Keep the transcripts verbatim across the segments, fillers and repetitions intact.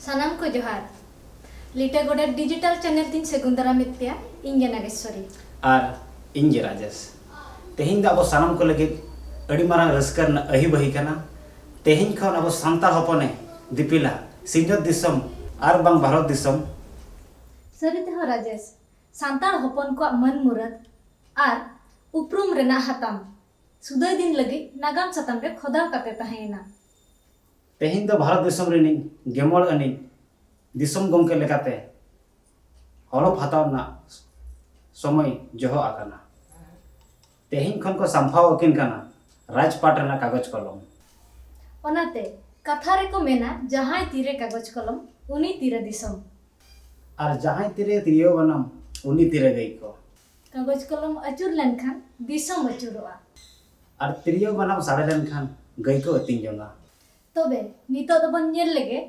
ᱥᱟᱱᱟᱢ ᱠᱚ ᱡᱚᱦᱟᱨ᱾ ᱞᱤᱴᱟᱹ ᱜᱚᱰᱮᱛ ᱰᱤᱡᱤᱴᱟᱞ ᱪᱮᱱᱮᱞ ᱛᱤᱧ ᱥᱟᱹᱜᱩᱱ ᱫᱟᱨᱟᱢᱮᱫ ᱯᱮᱭᱟ᱾ ᱤᱧ ᱜᱮ ᱱᱟᱜᱮᱥᱣᱚᱨᱤ᱾ ᱟᱨ ᱤᱧ ᱜᱮ ᱨᱟᱡᱮᱥ᱾ ᱛᱮᱦᱮᱧ ᱫᱚ ᱟᱵᱚ ᱥᱟᱱᱟᱢ ᱠᱚ ᱞᱟᱹᱜᱤᱫ ᱟᱹᱰᱤ ᱢᱟᱨᱟᱝ ᱨᱟᱹᱥᱠᱟᱹ ᱨᱮᱱᱟᱜ ᱟᱹᱦᱤ ᱵᱟᱹᱦᱤ ᱠᱟᱱᱟ᱾ ᱛᱮᱦᱮᱧ ᱠᱷᱚᱱ ᱟᱵᱚ ᱥᱟᱱᱛᱟᱲ ᱦᱚᱯᱚᱱᱮ ᱫᱤᱯᱤᱞᱟ ᱥᱤᱧᱚᱛ ᱫᱤᱥᱚᱢ ᱟᱨ ᱵᱟᱝ ᱵᱷᱟᱨᱚᱛ ᱫᱤᱥᱚᱢ᱾ ᱥᱟᱹᱨᱤ ᱛᱮᱦᱚᱸ ᱨᱟᱡᱮᱥ, ᱥᱟᱱᱛᱟᱲ ᱦᱚᱯᱚᱱ ᱠᱚᱣᱟᱜ ᱢᱟᱹᱱ ᱢᱩᱨᱟᱹᱫ ᱟᱨ ᱩᱯᱨᱩᱢ ᱨᱮᱱᱟᱜ ᱦᱟᱛᱟᱢ ᱥᱩᱫᱟᱹᱭ ᱫᱤᱱ ᱞᱟᱹᱜᱤᱫ ᱱᱟᱜᱟᱢ ᱥᱟᱛᱟᱢ ᱨᱮ ᱠᱷᱚᱫᱟᱣ ᱠᱟᱛᱮ ᱛᱟᱦᱮᱸᱭᱮᱱᱟ᱾ ᱛᱮᱦᱮᱧ ᱫᱚ ᱵᱷᱟᱨᱚᱛ ᱫᱤᱥᱚᱢ ᱨᱤᱱᱤᱡ ᱜᱮᱢᱚᱲ ᱟᱹᱱᱤᱡ ᱫᱤᱥᱚᱢ ᱜᱚᱢᱠᱮ ᱞᱮᱠᱟᱛᱮ ᱦᱚᱞᱚᱯ ᱦᱟᱛᱟᱣ ᱨᱮᱱᱟᱜ ᱥᱚᱢᱚᱭ ᱡᱚᱦᱚᱜ ᱟᱠᱟᱱᱟ᱾ ᱛᱮᱦᱮᱧ ᱠᱷᱚᱱ ᱠᱚ ᱥᱟᱢᱯᱷᱟᱣ ᱟᱹᱠᱤᱱ ᱠᱟᱱᱟ ᱨᱟᱡᱽᱯᱟᱴ ᱨᱮᱱᱟᱜ ᱠᱟᱜᱚᱡᱽ ᱠᱚᱞᱚᱢ᱾ ᱚᱱᱟᱛᱮ ᱠᱟᱛᱷᱟ ᱨᱮᱠᱚ ᱢᱮᱱᱟ, ᱡᱟᱦᱟᱸᱭ ᱛᱤᱨᱮ ᱠᱟᱜᱚᱡᱽ ᱠᱚᱞᱚᱢ, ᱩᱱᱤ ᱛᱤᱨᱮ ᱫᱤᱥᱚᱢ᱾ ᱟᱨ ᱡᱟᱦᱟᱸᱭ ᱛᱤᱨᱮ ᱛᱤᱨᱭᱳ ᱵᱟᱱᱟᱢ, ᱩᱱᱤ ᱛᱤᱨᱮ ᱜᱟᱹᱭ ᱠᱚ᱾ ᱠᱟᱜᱚᱡᱽ ᱠᱚᱞᱚᱢ ᱟᱹᱪᱩᱨ ᱞᱮᱱᱠᱷᱟᱱ ᱫᱤᱥᱚᱢ ᱟᱹᱪᱩᱨᱚᱜᱼᱟ᱾ ᱟᱨ ᱛᱤᱨᱭᱳ ᱵᱟᱱᱟᱢ ᱥᱟᱰᱮ ᱞᱮᱱᱠᱷᱟᱱ ᱜᱟᱹᱭ ᱠᱚ ᱟᱹᱛᱤᱧ ᱡᱚᱝᱟ᱾ ᱛᱚᱵᱮ ᱱᱤᱛᱚᱜ ᱫᱚᱵᱚᱱ ᱧᱮᱞ ᱞᱮᱜᱮ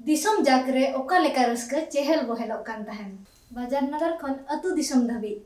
ᱫᱤᱥᱚᱢ ᱡᱟᱠ ᱨᱮ ᱚᱠᱟ ᱞᱮᱠᱟ ᱨᱟᱹᱥᱠᱟᱹ ᱪᱮᱦᱮᱞ ᱵᱚᱦᱮᱞᱚᱜ ᱠᱟᱱ ᱛᱟᱦᱮᱸᱱ, ᱵᱟᱡᱟᱨ ᱱᱟᱜᱟᱨ ᱠᱷᱚᱱ ᱟᱹᱛᱩ ᱫᱤᱥᱚᱢ ᱫᱷᱟᱹᱵᱤᱡ᱾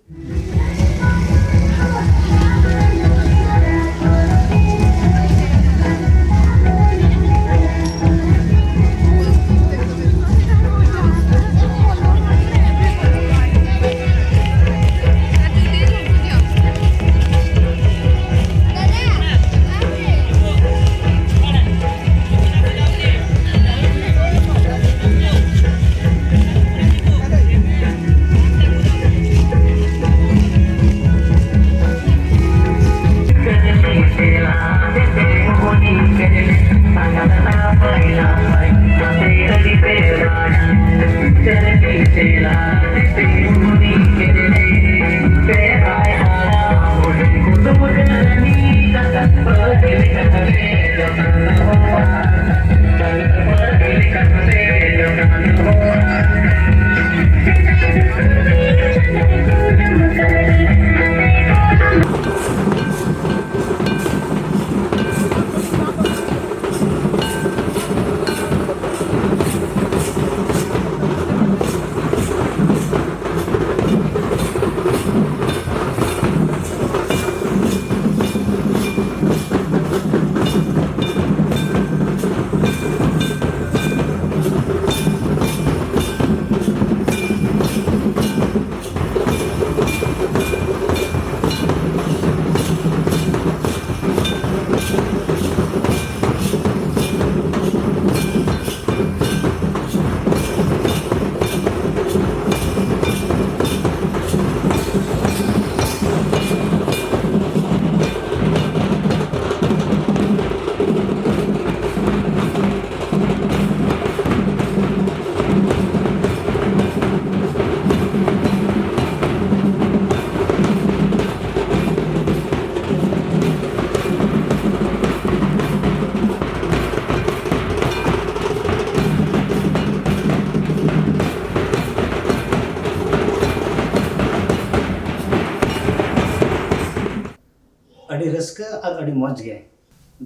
ᱨᱟᱹᱥᱠᱟᱹ ᱟᱨ ᱟᱹᱰᱤ ᱢᱚᱡᱽ ᱜᱮ᱾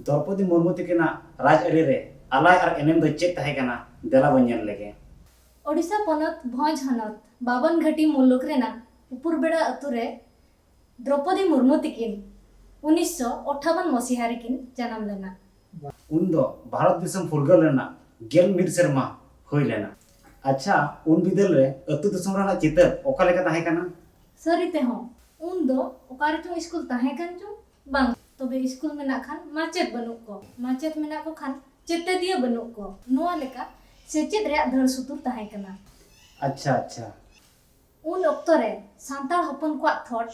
ᱫᱨᱚᱯᱚᱫᱤ ᱢᱩᱨᱢᱩ ᱛᱤᱠᱤᱱᱟᱜ ᱨᱟᱡᱽᱟᱹᱨᱤ ᱨᱮ ᱟᱞᱟᱭ ᱟᱨ ᱮᱱᱮᱢ ᱫᱚ ᱪᱮᱫ ᱛᱟᱦᱮᱸ ᱠᱟᱱᱟ? ᱫᱮᱞᱟ ᱵᱚᱱ ᱧᱮᱞ ᱞᱮᱜᱮ᱾ ᱳᱰᱤᱥᱟ ᱯᱚᱱᱚᱛ ᱵᱷᱚᱸᱡᱽ ᱦᱚᱱᱚᱛ ᱵᱟᱵᱚᱱ ᱜᱷᱟᱹᱴᱤ ᱢᱩᱞᱩᱠ ᱨᱮᱱᱟᱜ ᱩᱯᱩᱨᱵᱮᱲᱟ ᱟᱹᱛᱩ ᱨᱮ ᱫᱨᱚᱯᱚᱫᱤ ᱢᱩᱨᱢᱩ ᱛᱤᱠᱤᱱ ᱩᱱᱤᱥᱥᱚ ᱟᱴᱷᱟᱣᱟᱱ ᱢᱚᱥᱤᱦᱟ ᱨᱮᱠᱤᱱ ᱡᱟᱱᱟᱢ ᱞᱮᱱᱟ᱾ ᱩᱱ ᱫᱚ ᱵᱷᱟᱨᱚᱛ ᱫᱤᱥᱚᱢ ᱯᱷᱩᱨᱜᱟᱹᱞ ᱨᱮᱱᱟᱜ ᱜᱮᱞ ᱢᱤᱫ ᱥᱮᱨᱢᱟ ᱦᱩᱭ ᱞᱮᱱᱟ᱾ ᱟᱪᱪᱷᱟ, ᱩᱱ ᱵᱤᱫᱟᱹᱞ ᱨᱮ ᱟᱹᱛᱩ ᱫᱤᱥᱚᱢ ᱨᱮᱱᱟᱜ ᱪᱤᱛᱟᱹᱨ ᱚᱠᱟ ᱞᱮᱠᱟ ᱛᱟᱦᱮᱸ ᱠᱟᱱᱟ? ᱥᱟᱹᱨᱤ ᱛᱮᱦᱚᱸ, ᱩᱱ ᱫᱚ ᱚᱠᱟ ᱨᱮᱪᱚᱝ ᱥᱠᱩᱞ ᱛᱟᱦᱮᱸ ᱠᱟᱱ ᱪᱚᱝ, ᱵᱟᱝ, ᱛᱚᱵᱮ ᱥᱠᱩᱞ ᱢᱮᱱᱟᱜ ᱠᱷᱟᱱ ᱢᱟᱪᱮᱫ ᱵᱟᱹᱱᱩᱜ ᱠᱚ, ᱢᱟᱪᱮᱫ ᱢᱮᱱᱟᱜ ᱠᱚ ᱠᱷᱟᱱ ᱪᱮᱛᱮᱫᱤᱭᱟᱹ ᱵᱟᱹᱱᱩᱜ ᱠᱚ, ᱱᱚᱣᱟ ᱞᱮᱠᱟ ᱥᱮᱪᱮᱫ ᱨᱮᱭᱟᱜ ᱫᱷᱟᱹᱲ ᱥᱩᱛᱩᱨ ᱛᱟᱦᱮᱸ ᱠᱟᱱᱟ᱾ ᱟᱪᱪᱷᱟ, ᱟᱪᱪᱷᱟ᱾ ᱩᱱ ᱚᱠᱛᱚ ᱨᱮ ᱥᱟᱱᱛᱟᱲ ᱦᱚᱯᱚᱱ ᱠᱚᱣᱟᱜ thought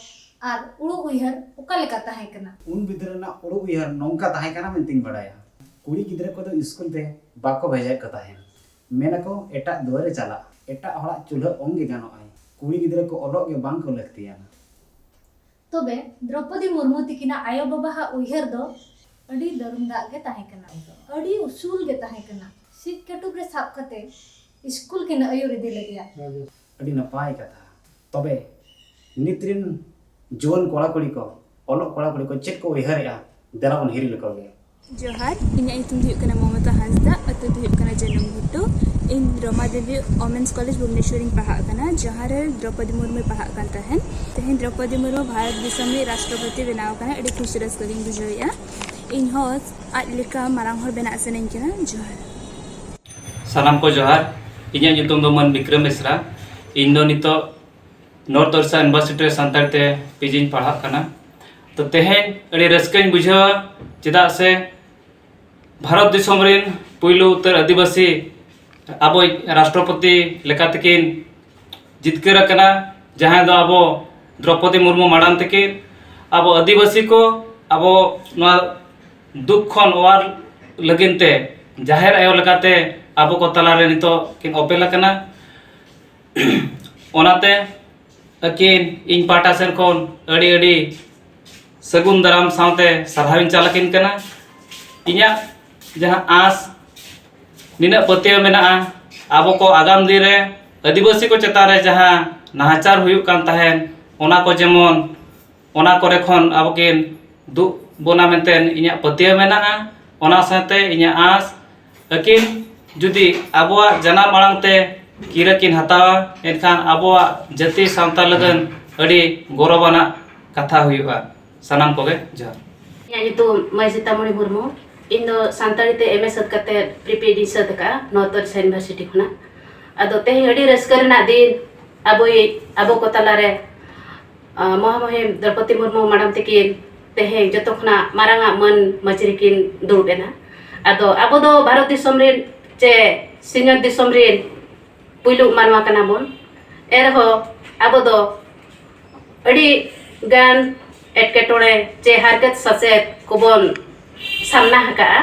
ᱟᱨ ᱩᱲᱩ ᱩᱭᱦᱟᱹᱨ ᱚᱠᱟ ᱞᱮᱠᱟ ᱛᱟᱦᱮᱸ ᱠᱟᱱᱟ? ᱩᱱ ᱵᱤᱫᱟᱹᱞ ᱨᱮᱱᱟᱜ ᱩᱲᱩ ᱩᱭᱦᱟᱹᱨ ᱱᱚᱝᱠᱟ ᱛᱟᱦᱮᱸ ᱠᱟᱱᱟ ᱢᱮᱱᱛᱮᱧ ᱵᱟᱲᱟᱭᱟ᱾ ᱠᱩᱲᱤ ᱜᱤᱫᱽᱨᱟᱹ ᱠᱚᱫᱚ ᱥᱠᱩᱞ ᱛᱮ ᱵᱟᱠᱚ ᱵᱷᱮᱡᱟᱭᱮᱫ ᱠᱚ ᱛᱟᱦᱮᱸᱫ᱾ ᱢᱮᱱᱟᱠᱚ, ᱮᱴᱟᱜ ᱫᱩᱣᱟᱹᱨᱮ ᱪᱟᱞᱟᱜ, ᱮᱴᱟᱜ ᱦᱚᱲᱟᱜ ᱪᱩᱞᱦᱟᱹ ᱚᱝ ᱜᱮ ᱜᱟᱱᱚᱜᱼᱟᱭ, ᱠᱩᱲᱤ ᱜᱤᱫᱽᱨᱟᱹ ᱠᱚ ᱚᱞᱚᱜ ᱜᱮ ᱵᱟᱝ ᱠᱚ ᱞᱟᱹᱠᱛᱤᱭᱟᱱᱟ᱾ ᱛᱚᱵᱮ ᱫᱨᱚᱯᱚᱫᱤ ᱢᱩᱨᱢᱩ ᱛᱤᱠᱤᱱᱟᱜ ᱟᱭᱳ ᱵᱟᱵᱟᱣᱟᱜ ᱩᱭᱦᱟᱹᱨ ᱫᱚ ᱟᱹᱰᱤ ᱫᱟᱹᱨᱩᱢ ᱫᱟᱜ ᱜᱮ ᱛᱟᱦᱮᱸ ᱠᱟᱱᱟ, ᱟᱹᱰᱤ ᱩᱥᱩᱞ ᱜᱮ ᱛᱟᱦᱮᱸ ᱠᱟᱱᱟ᱾ ᱥᱤᱫ ᱠᱟᱹᱴᱩᱵ ᱨᱮ ᱥᱟᱵ ᱠᱟᱛᱮ ᱥᱠᱩᱞ ᱠᱤᱱ ᱟᱹᱭᱩᱨ ᱤᱫᱤ ᱞᱮᱫᱮᱭᱟ᱾ ᱟᱹᱰᱤ ᱱᱟᱯᱟᱭ ᱠᱟᱛᱷᱟ᱾ ᱛᱚᱵᱮ ᱱᱤᱛ ᱨᱤᱱ ᱡᱩᱣᱟᱹᱱ ᱠᱚᱲᱟ ᱠᱩᱲᱤ ᱠᱚ, ᱚᱞᱚᱜ ᱠᱚᱲᱟ ᱠᱩᱲᱤ ᱠᱚ ᱪᱮᱫ ᱠᱚ ᱩᱭᱦᱟᱹᱨᱮᱜᱼᱟ? ᱫᱮᱞᱟ ᱵᱚᱱ ᱦᱤᱨᱤ ᱞᱮᱠᱚ ᱜᱮ᱾ ᱡᱚᱦᱟᱨ, ᱤᱧᱟᱹᱜ ᱧᱩᱛᱩᱢ ᱫᱚ ᱦᱩᱭᱩᱜ ᱠᱟᱱᱟ ᱢᱚᱢᱚᱛᱟ ᱦᱟᱸᱥᱫᱟ, ᱟᱹᱛᱩ ᱫᱚ ᱦᱩᱭᱩᱜ ᱠᱟᱱᱟ ᱡᱟᱹᱱᱩᱢ ᱜᱷᱩᱴᱩ᱾ ᱤᱧ ᱨᱚᱢᱟ ᱫᱮᱵᱤ Women's College ᱵᱷᱩᱵᱽᱱᱮᱥᱣᱚᱨ ᱤᱧ ᱯᱟᱲᱦᱟᱜ ᱠᱟᱱᱟ, ᱡᱟᱦᱟᱸ ᱨᱮ ᱫᱨᱚᱯᱚᱫᱤ ᱢᱩᱨᱢᱩᱭ ᱯᱟᱲᱦᱟᱜ ᱠᱟᱱ ᱛᱟᱦᱮᱱ᱾ ᱛᱮᱦᱮᱧ ᱫᱨᱚᱯᱚᱫᱤ ᱢᱩᱨᱢᱩ ᱵᱷᱟᱨᱚᱛ ᱫᱤᱥᱚᱢ ᱨᱤᱱᱤᱡ ᱨᱟᱥᱴᱨᱚᱯᱚᱛᱤ ᱵᱮᱱᱟᱣ ᱟᱠᱟᱱᱟ, ᱟᱹᱰᱤ ᱠᱩᱥᱤ ᱨᱟᱹᱥᱠᱟᱹ ᱜᱤᱧ ᱵᱩᱡᱷᱟᱹᱣᱮᱫᱼᱟ᱾ ᱤᱧ ᱦᱚᱸ ᱟᱡ ᱞᱮᱠᱟ ᱢᱟᱨᱟᱝ ᱦᱚᱲ ᱵᱮᱱᱟᱜ ᱥᱟᱱᱟᱧ ᱠᱟᱱᱟ᱾ ᱡᱚᱦᱟᱨ᱾ ᱥᱟᱱᱟᱢ ᱠᱚ ᱡᱚᱦᱟᱨ᱾ ᱤᱧᱟᱹᱜ ᱧᱩᱛᱩᱢ ᱫᱚ ᱢᱟᱹᱱ ᱵᱤᱠᱨᱚᱢ ᱵᱮᱥᱨᱟ᱾ ᱤᱧ ᱫᱚ ᱱᱤᱛᱚᱜ ᱱᱚᱨᱛᱷ ᱳᱰᱤᱥᱟ ᱤᱭᱩᱱᱤᱵᱷᱟᱨᱥᱤᱴᱤ ᱨᱮ ᱥᱟᱱᱛᱟᱲ ᱛᱮ ᱯᱤᱡᱤᱧ ᱯᱟᱲᱦᱟᱜ ᱠᱟᱱᱟ᱾ ᱛᱚ, ᱛᱮᱦᱮᱧ ᱟᱹᱰᱤ ᱨᱟᱹᱥᱠᱟᱹᱧ ᱵᱩᱡᱷᱟᱹᱣᱟ, ᱪᱮᱫᱟᱜ ᱥᱮ ᱵᱷᱟᱨᱚᱛ ᱫᱤᱥᱚᱢ ᱨᱤᱱ ᱯᱩᱭᱞᱩ ᱩᱛᱟᱹᱨ ᱟᱹᱫᱤᱵᱟᱹᱥᱤ ᱟᱵᱚᱭᱤᱡ ᱨᱟᱥᱴᱨᱚᱯᱚᱛᱤ ᱞᱮᱠᱟᱛᱮᱠᱤᱱ ᱡᱤᱛᱠᱟᱹᱨ ᱟᱠᱟᱱᱟ, ᱡᱟᱦᱟᱸᱭ ᱫᱚ ᱟᱵᱚ ᱫᱨᱚᱯᱚᱫᱤ ᱢᱩᱨᱢᱩ ᱢᱟᱲᱟᱝ ᱛᱮᱠᱤᱱ ᱟᱵᱚ ᱟᱹᱫᱤᱵᱟᱹᱥᱤ ᱠᱚ ᱟᱵᱚ ᱱᱚᱣᱟ ᱫᱩᱠ ᱠᱷᱚᱱ ᱚᱣᱟᱨ ᱞᱟᱹᱜᱤᱫ ᱛᱮ ᱡᱟᱦᱮᱨ ᱟᱭᱳ ᱞᱮᱠᱟᱛᱮ ᱟᱵᱚ ᱠᱚ ᱛᱟᱞᱟᱨᱮ ᱱᱤᱛᱚᱜ ᱠᱤᱱ ᱚᱯᱮᱞ ᱟᱠᱟᱱᱟ᱾ ᱚᱱᱟᱛᱮ ᱟᱹᱠᱤᱱ ᱤᱧ ᱯᱟᱦᱴᱟ ᱥᱮᱱ ᱠᱷᱚᱱ ᱟᱹᱰᱤ ᱟᱹᱰᱤ ᱥᱟᱹᱜᱩᱱ ᱫᱟᱨᱟᱢ ᱥᱟᱶᱛᱮ ᱥᱟᱨᱦᱟᱣᱤᱧ ᱪᱟᱞ ᱟᱹᱠᱤᱱ ᱠᱟᱱᱟ᱾ ᱤᱧᱟᱹᱜ ᱡᱟᱦᱟᱸ ᱟᱸᱥ ᱱᱤᱱᱟᱹᱜ ᱯᱟᱹᱛᱭᱟᱹᱣ ᱢᱮᱱᱟᱜᱼᱟ, ᱟᱵᱚ ᱠᱚ ᱟᱜᱟᱢ ᱫᱤᱱ ᱨᱮ ᱟᱹᱫᱤᱵᱟᱹᱥᱤ ᱠᱚ ᱪᱮᱛᱟᱱ ᱨᱮ ᱡᱟᱦᱟᱸ ᱱᱟᱦᱟᱪᱟᱨ ᱦᱩᱭᱩᱜ ᱠᱟᱱ ᱛᱟᱦᱮᱸᱱ, ᱚᱱᱟ ᱠᱚ ᱡᱮᱢᱚᱱ, ᱚᱱᱟ ᱠᱚᱨᱮ ᱠᱷᱚᱱ ᱟᱵᱚ ᱠᱤᱱ ᱫᱩᱜ ᱵᱚᱱᱟ ᱢᱮᱱᱛᱮ ᱤᱧᱟᱹᱜ ᱯᱟᱹᱛᱭᱟᱹᱣ ᱢᱮᱱᱟᱜᱼᱟ᱾ ᱚᱱᱟ ᱥᱟᱶᱛᱮ ᱤᱧᱟᱹᱜ ᱟᱸᱥ, ᱟᱹᱠᱤᱱ ᱡᱩᱫᱤ ᱟᱵᱚᱣᱟᱜ ᱡᱟᱱᱟᱢ ᱟᱲᱟᱝ ᱛᱮ ᱠᱤᱨᱟᱹ ᱠᱤᱱ ᱦᱟᱛᱟᱣᱟ, ᱮᱱᱠᱷᱟᱱ ᱟᱵᱚᱣᱟᱜ ᱡᱟᱹᱛᱤ ᱥᱟᱶᱛᱟ ᱞᱟᱹᱜᱤᱫ ᱟᱹᱰᱤ ᱜᱚᱨᱚᱵᱟᱱᱟᱜ ᱠᱟᱛᱷᱟ ᱦᱩᱭᱩᱜᱼᱟ᱾ ᱥᱟᱱᱟᱢ ᱠᱚᱜᱮ ᱡᱚᱦᱟᱨ᱾ ᱤᱧᱟᱹᱜ ᱧᱩᱛᱩᱢ ᱢᱟᱹᱭ ᱥᱤᱛᱟᱢᱚᱬᱤ ᱢᱩᱨᱢᱩ᱾ ᱤᱧ ᱫᱚ ᱥᱟᱱᱛᱟᱲᱤ ᱛᱮ ᱮᱢ ᱮ ᱥᱟᱹᱛ ᱠᱟᱛᱮ ᱯᱨᱤᱯᱮᱰ ᱤᱧ ᱥᱟᱹᱛ ᱟᱠᱟᱫᱼᱟ ᱱᱚᱣᱟ ᱛᱚᱨᱤᱥᱟ ᱤᱭᱩᱱᱤᱵᱷᱟᱨᱥᱤᱴᱤ ᱠᱷᱚᱱᱟᱜ᱾ ᱟᱫᱚ ᱛᱮᱦᱮᱧ ᱟᱹᱰᱤ ᱨᱟᱹᱥᱠᱟᱹ ᱨᱮᱱᱟᱜ ᱫᱤᱱ, ᱟᱵᱚᱭᱤᱡ, ᱟᱵᱚ ᱠᱚ ᱛᱟᱞᱟᱨᱮ ᱟᱸ, ᱢᱚᱦᱟᱢᱚᱦᱤᱢ ᱫᱨᱚᱯᱚᱫᱤ ᱢᱩᱨᱢᱩ ᱢᱟᱰᱟᱢ ᱛᱟᱹᱠᱤᱱ ᱛᱮᱦᱮᱧ ᱡᱚᱛᱚ ᱠᱷᱚᱱᱟᱜ ᱢᱟᱨᱟᱝ ᱟᱜ ᱢᱟᱹᱱ ᱢᱟᱹᱪᱤ ᱨᱮᱠᱤᱱ ᱫᱩᱲᱩᱵ ᱮᱱᱟ᱾ ᱟᱫᱚ ᱟᱵᱚ ᱫᱚ ᱵᱷᱟᱨᱚᱛ ᱫᱤᱥᱚᱢ ᱨᱮᱱ ᱪᱮ ᱥᱤᱧᱚᱛ ᱫᱤᱥᱚᱢ ᱨᱮᱱ ᱯᱩᱭᱞᱩ ᱢᱟᱱᱣᱟ ᱠᱟᱱᱟ ᱵᱚᱱ᱾ ᱮᱱᱨᱮᱦᱚᱸ ᱟᱵᱚ ᱫᱚ ᱟᱹᱰᱤ ᱜᱟᱱ ᱮᱴᱠᱮᱴᱚᱬᱮ ᱪᱮ ᱦᱟᱨᱠᱮᱛ ᱥᱟᱥᱮᱛ ᱠᱚᱵᱚᱱ ᱥᱟᱢᱱᱟ ᱟᱠᱟᱫᱼᱟ᱾